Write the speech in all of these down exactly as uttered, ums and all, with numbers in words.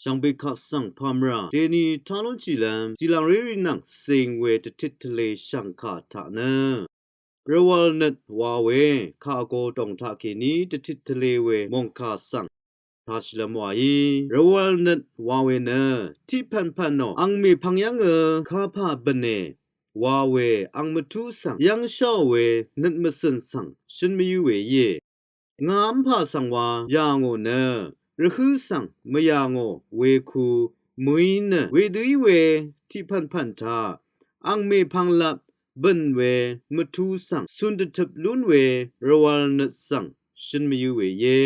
Shvngbè kaq svng pàmvrà dèni tá lúnshìlv́m zìlàngrérì nvng cing we dvtit tvlē shv̀ngkà taq nø rvwv̄l nøt wa we kàgō dòng taqkèní dvtit tvlē we mòngkà svng tāshìlv́m wàí. Rvwv̄l nøt wa we nø tiq pv̀npv̀n ò ang mèpvng yv́ngø kapà bø̀ne wa we ang mvtú svng yv́ng sháò we nøt mvcø̀n svng shøn mvyǿ we íe. Ngà v́mpà svng wa yà ngò nø rvhǿ svng mvyà ngò we ku mø̀í nø wedø í we tiq pv̀npv̀n taq ang mèpvng lap bø̀n we mvtú svng cun dvtøp lún we rvwv̄l nøt svng shøn mvyǿ we íe.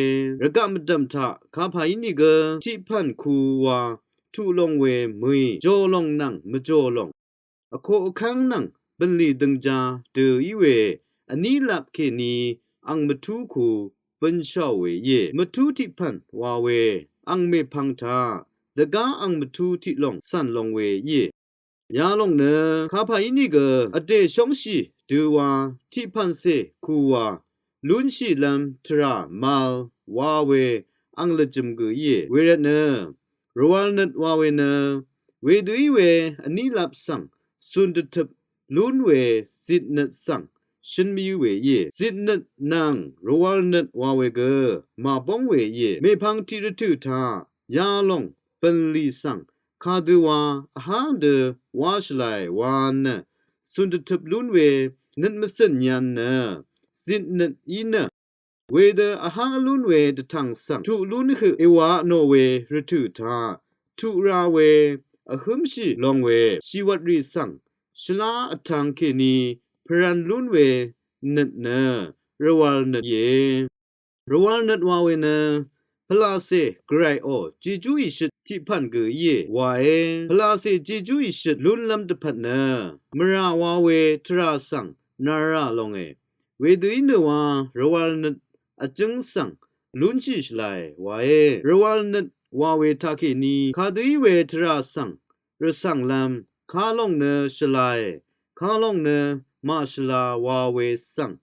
Rvgaq mvdv̀m taq kapà ínìgø tiq pv̀n ku wa tuq long we mø̀í jò long nvng mvjò long vkoq vkv́ng nvng bø̀nlì døngjá dø í we vní lap kèní ang mvtú ku bø̀n sháò we íe. Mvtú tiq pv̀n wa we ang mèpvng taq dvgá ang mvtú tiq long cv̀n long we íe. Yalòng nø kapà ínìgø vdè shóngshì dø wa tiq pv̀ncè ku wa lúnshìlv́m tvrà mal wa we ang lvjø̄m gø íe. Wervtnø rvwv̄l nøt wa we nø wedø í we vní lap svng cun dvtøp lún we zitnøt svng shøn mvyǿ we íe. Zitnøt nvng rvwv̄l nøt wa we gø màbóng we íe. Mèpvng tiq rvtø̀ taq yalòng bø̀nlì svng kadø wa vhá dø wa shvlae wa nø cun dvtøp lún we nøt mvcø̀n yv̄n nø zitnøt í nø wedø vhá lún we dvtv̀ng svng tuq lún høq èwà nò we rvtø̀ taq tuq ra we vhǿmshì long we shìwvtrì svng shvlá vtv̄ng kèní pvrv̄n lún we nøt nø rvwv̄l nøt íe. Rvwv̄l nøt wa we nø pvlacè gvray ò jejú ìshøt tiq pv̀n gø íe wae. Pvlacè jejú ìshøt lúnlv́m dvpvt nø mvrà wa we tvrà svng nara longe. Wedø í nø wa rvwv̄l nøt vjǿng svng lúnshì shvlae wae. Rvwv̄l nøt wa we taqkèní kadø í we tvrà svng rvcv̀nglv́m kalòng nø shvlae kalòng nø màshvla wa we svng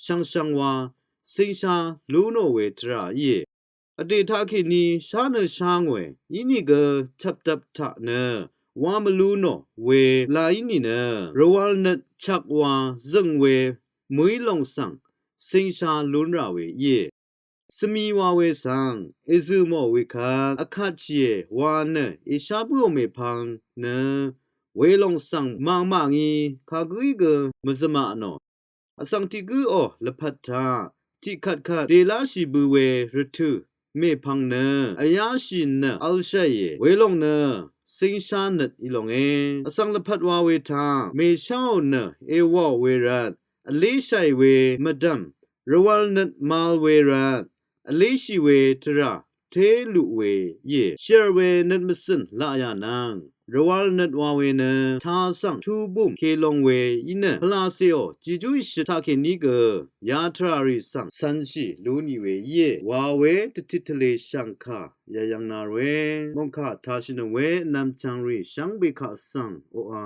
shvngshvng wa cingsha lú nò we tvrà íe. Vdè taqkèní shá nø shá ngòe. Inìgø chvpdvp taq nø wa mvlú nò we la í nìnø rvwv̄l nøt chvk wa zø̀ng we mø̀í lòng svng cingsha lún rà we íe. Svmi wa we svng èzø̀ mò we kvt vkatshìe wa nø èshá bǿò mèpvng nø welòng svng màngmà ngí kagǿí gø mvzø̀maq nò. Vsvng tiq gǿ ò lvpat taq tiqkvt kvt dèláshì bø we rvtø̀ mèpvng nø vyáshì nø v̄lshàìe. Welòng nø cingsha nøt í longe. Vsvng lvpat wa we taq mèsháò nø èwàò we rvt vléshàì we mvdv̀m rvwv̄l nøt mal we rvt vléshì we tvrà té luq we íe. Shv̀r we nøt mvcø̀n laq yà nvng rvwv̄l nøt wa we nø taq svng tubùm ke long we í nø pvlacè ò jejú ìshøt taqkèní gø ya tvrà rì svng cv̄nshì lú nì we íe wa we dvtit tvlē shv̀ngkà yayv̄ng na ròe. Mòngkà tāshìnøng we vnvm chvngrì shvngbe kaq svng oqà